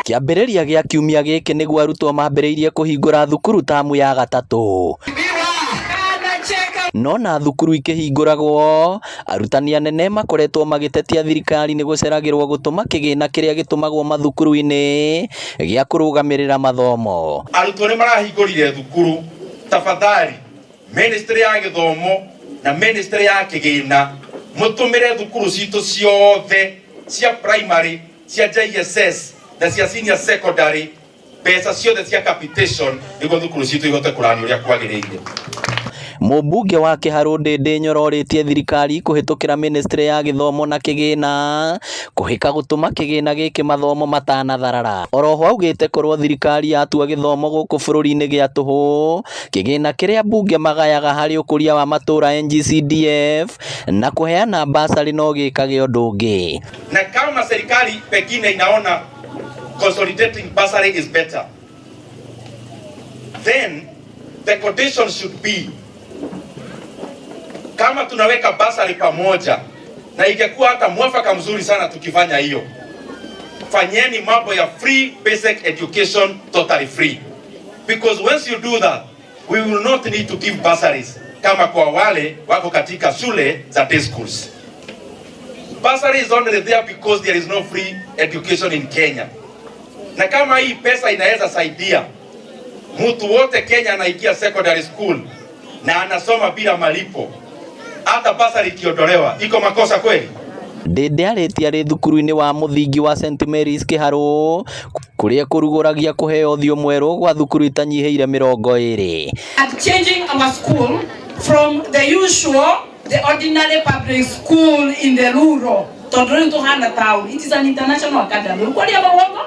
Kĩambĩrĩria gĩa kiumia gĩkĩ nĩguo arutwo mambĩrĩirie kũhingũra thukuru tamu ya gatatũ. No na thukuru ikĩhingũragwo, arutani anene makoretwo magĩtetia thirikari nĩ gũceragĩrwo gũtũma kĩgĩna kĩrĩa gĩtũmagwo mathukuru-inĩ gĩa kũrũgamĩrĩra mathomo. Arutwo nĩ marahingũrire thukuru. Tafadhali, ministry ya gĩthomo na ministry ya kĩgĩna, mũtũmĩre thukuru citũ ciothe cia primary, cia JSS na cia senior secondary mbeca ciothe cia capitation, nĩguo thukuru citũ ihote kũrani ũrĩa kwagĩrĩire. Mũmbunge wa Kĩharũ Ndĩndĩ Nyoro orĩtie thirikari kũhĩtũkĩra ministry ya gĩthomo na kĩgĩna kũhĩka gũtũma kĩgĩna gĩkĩ mathomo matanatharara. Oroho augĩte korwo thirikari yatua gĩthomo gũkũ bũrũri-inĩ gĩa tũhũ, kĩgĩna kĩrĩa mbunge magayaga harĩ ũkũria wa matũra NGCDF na kũheana basarĩ no gĩkage ũndũ ũngĩ. Na kama serikali pengine inaona consolidating bursary is better, then the condition should be, kama tunaweka bursary pamoja, na ingekuwa hata mwafaka mzuri sana tukifanya hiyo, fanyeni mambo ya free basic education totally free, because once you do that, we will not need to give bursaries kama kwa wale wako katika shule za day schools. Bursary is only there because there is no free education in Kenya. Na kama hii pesa inaweza saidia mtu wote Kenya anaingia secondary school na anasoma bila malipo, hata bursary ikiondolewa, iko makosa kweli? Ndĩndĩ arĩtie arĩ thukuru-inĩ wa mũthingi wa St Mary's Kĩharũ, kũrĩa kũrugũragia kũheo ũthiũ mwerũ gwa thukuru itanyihĩire 20. At changing our school from the usual, the ordinary public school in the rural, tondũ rĩu tũhana town. It is an international academy. Ũkwaria mawongo.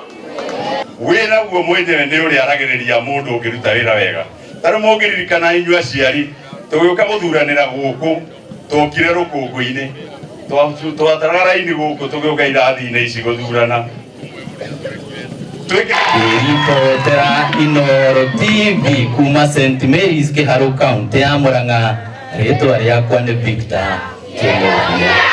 Wĩra guo mwenyewe nĩ ũrĩa aragĩrĩria mũndũ ũngĩruta wĩra wega. Ta rĩu mũngĩririkana, inyuĩ aciari, tũgĩũka gũthuranĩra gũkũ, tũkire rũkũngũ-inĩ, twataraga raini gũkũ tũgĩũka irathi-inĩ ici gũthurana. Ngĩribotera Inooro TV kuma St Mary's Kĩharũ, kaunti ya Murang'a, rĩtwa rĩakwa nĩ Victor Kĩmũthia.